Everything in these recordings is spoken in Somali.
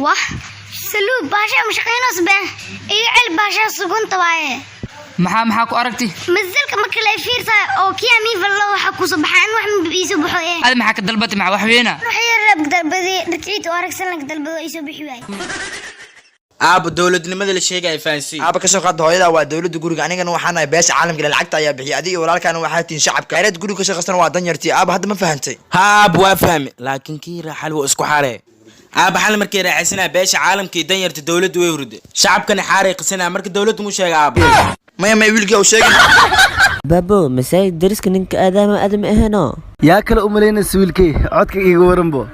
Wah, saluub baasha ma shaqaynayso be. Iga cel baasha, sugunta waaye. Maxaa ku aragtay? Masalka marka la fiirsa oo kiya mi fallo waxa ku soo baxaan, wax ma iisoo baxo ee. Adi maxaa ka dalbatay? Maxaa wax weyna? Wax yar rab dalbaday, dharkiit oo aragsan lag dalbado, iisoo bixi waay. Aaba, dowladnimada la sheegaya fahansiin. Aaba, kasoo qaada hooyada waa dowladda guriga, anigana waxaan nahay beesha caalamka, ilaa lacagta ayaa bixiya. Adiga iyo walaalkaana waxaa tihiin shacabka. Khayraad guriga ka shaqaystana waa danyartii. Aaba, hadda ma fahantay? Ha aab, waa fahmi, laakiin kii raaxal wuu isku xaaree. Aaba, xal markay raaxaysanaa beesha caalamkii, danyarta dowladda way hurde, shacabkana xaaray qisanaa. Marka dowladda mu sheega, aaba? Maya, maya, wiilkii u sheegin. Baabo, masaajid dariska ninka aadaama aadama aheno. Yaa kale u malaynaysa, wiilkay? Codka iiga waranbo.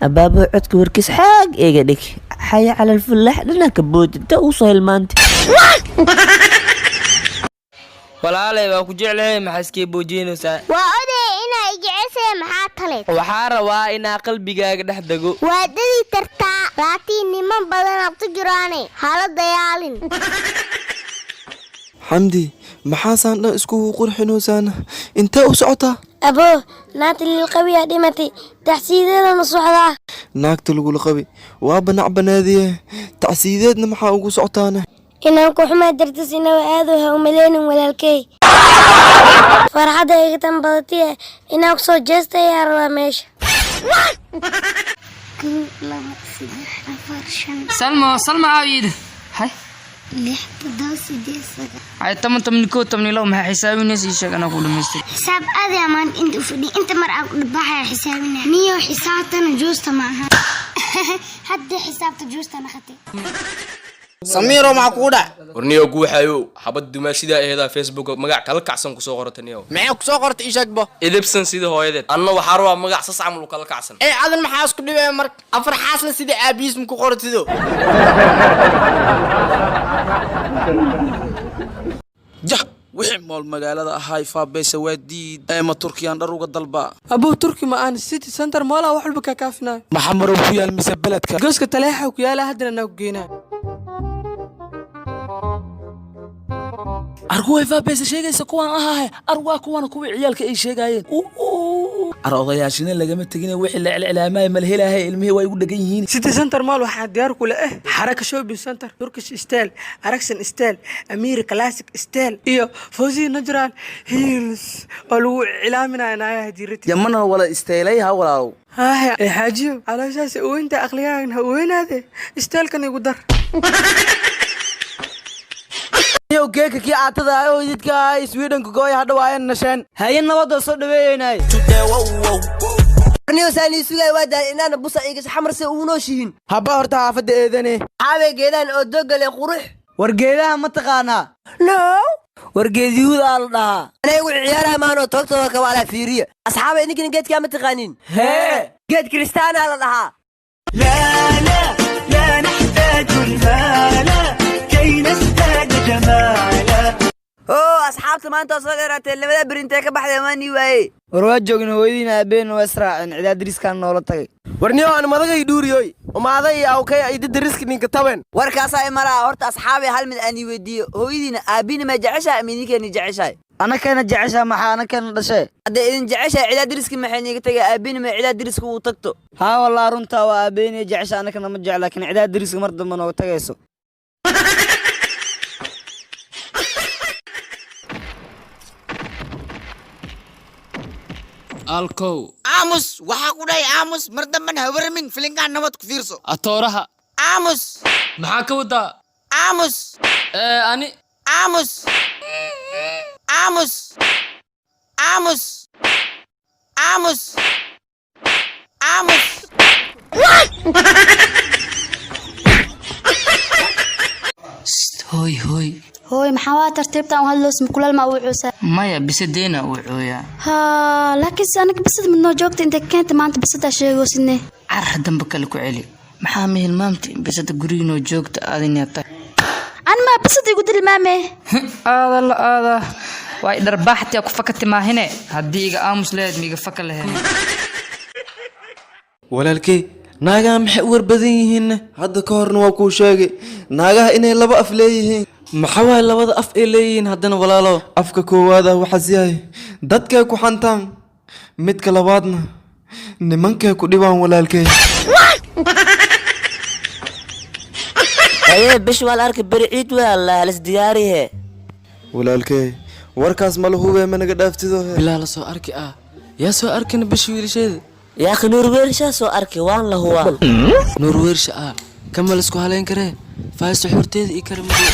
Abaabo, codka warkiis xaag iga dhig. Xaya cala alfulax dhanaka bood inta uu soo hilmaantay. Walaalay, waa ku jeclahay, maxaa iskii boojinaysaa? Waa oday inaa ijeceshay, maxaa taleed? Waxaa rabaa inaa qalbigaaga dhex dego. Waa dadi tartaa, laakiin niman badan abtu jiraane hala dayaalin. Xamdi, maxaasaan dhan iskugu qurxinaysaana? Intee u socotaa? Aboo, naagta lilqabiyaa dhimatay, taxsiideedana socdaa. Naagta lagula qabi waa banac banaadiye, tacsiideedna maxaa ugu socotaana? Inaan ku xumaa dartas inawa aado ha umaleynin, walaalkey. Farxadda iga tan badatiye inaan ku soo jeesta ayaa rabaa meesha. Kow, laba, saddex, afar, shan. Salmo, Salma, aawiyid hay. Lix, toddoba, sideed, sagaal. Hay, 10, 11, 12, maxaa xisaabinaysa? Ii sheeg, anaa ku dhamaystay. Xisaab aad maanta inta u fadhiya, inta mar aan ku dhibaxaya xisaabinaya. Niyo, xisaabtana juusta ma aha hadda, xisaabta juusta naqatay. Samiiro, maxaa kugu dhac? Warniyow guuxayo, xabad dumaashidaa aheedaa Facebook magac kala kacsan kusoo qorata, niyow. Maxay kusoo qortay? Ii sheegbo. Edebsan sida hooyadeed. Anna waxaa rabaa magac sas camal u kala kacsan. Ee adan maxaa isku dhibaya marka? Afar xaasla sida aabihiis ma ku qortido? Jah, wixii mool magaalada ahaay faabeesa waa diid ee ma Turkiyaan dhar uga dalbaa? Abuu, Turki ma aan City Center Mall-a wax walba kaa kaafinayo. Maxaa marow ku yaal mise beledka? Gooska taleexa ku yaala, haddana naa ku geynaa. Arkuway faabeesa sheegaysa kuwaan ahaahe? Ar waa kuwan kuwii ciyaalka ay sheegaayeen. Ar odayaashina lagama tegine, wixii la celcelaamaay malhelahay, ilmihii waa igu dhegan yihiin. City Center Mall waxaa diyaar kula ah Xaraka Shopping Center, Turkish Style, Aragsan Style, Amira Classic Style iyo Fawzi Natural Heels oo lagu cilaaminayo naagaha jirati. Yamana wala isteelay ha, walaalow. Haya ee xaajiyo, calooshaas uweynta aqligaagan ha uweynaade, style-kan igu dar. Yow, geeka kii aatada ah oo ididka ah Sweden-ka gooy hadha waayan nasheen. Haye, nabadoo soo dhaweeyeynay. Niyosaanii sugay waa daal inaana busa igasha xamar se ugu nooshihiin. Haba, horta xaafadda eedane. Xaabay geedaan oo dogale qurux. War geedaha ma taqaanaa? No. War geediyuud aa la dhahaa. Anay ugu ciyaaraha maanoo toogtooda kabaalaa fiiriya. Asxaaba, idinkina geedkaa ma taqaaniin? Hee. Geed kiristaanaa la dhahaa. لا لا لا نحتاج المال كي نزداد جمالا. Oo asxaabta, maanta oo soo dheeraatee, labada berintee ka baxday maanii waaye. War waa joogna, hooyadiina aabeen waa israaceen, cidaa dariskaan noola tagay. Warniyo, aan madagay dhuuriyoy umaaday iyo awkay ay dariska ninka taben. Warkaasaa imalaa. Horta asxaabay, hal mid aan ii weydiiyo: hooyadiina aabbiina ma jeceshahay ama idinkeena jeceshahay? Anakana jeceshaa, maxaa anakana dhashee? Hadday idin jeceshahay, cidaa dariska maxay niiga tagay? Aabbiina ma cidaa dariska uu tagto? Haa wallah, runtaa waa aabeeniya jecesha, anakana ma jecla, laakiin cidaa dariska mar dambe nooga tagayso. Alkow. Aamus, waxaa ku dhahay aamus, mar dambana hawarmin, filinkaan nabad ku fiirso. Atooraha. Aamus. Maxaa ka wadaa? Aamus. Ee ani. Aamus, aamus, aamus, aamus, aamus. Hooy, hooy. Hooy, maxaa waa tartiibtan u hadloos? Mukulaal maa uu cuusaa? Maya, bisadeena uu cooyaa. Haa, laakiinse aniga bisad midnoo joogta intay keenta maanta bisadaa sheegoosidne. Car, dambe kale ku celi. Maxaa ma hilmaamtay bisada guriginoo joogta aadinata? An maa bisad igu dilmaame? Aada la aada waa i dharbaaxtiya ku fakati maahine, haddii iga aamus lahayd miiga faka lahayn. Walaalkey, naagaha maxay u war badan yihiinne? Hadda ka horna waa kuu sheegay naagaha inay laba af leeyihiin. Maxaa waay labada af ay leeyihiin haddana, walaalo? Afka koowaada waxaas yahay dadkay ku xantaan, midka labaadna nimankay ku dhibaan, walaalkey. Haye, bish waa la arkay, beri ciid waa la halis diyaarihe. Walaalkey, warkaas ma la hubee? Ma naga dhaaftido he. Bilaa la soo arki ah, yaa soo arkina bisha wiilasheeda? Yaa akhi, Nuur Weershaa soo arkay, waan la huwaa. Nuur Weersha ah, kama la isku halayn karee, faaysto xurteeda iyo kale madow.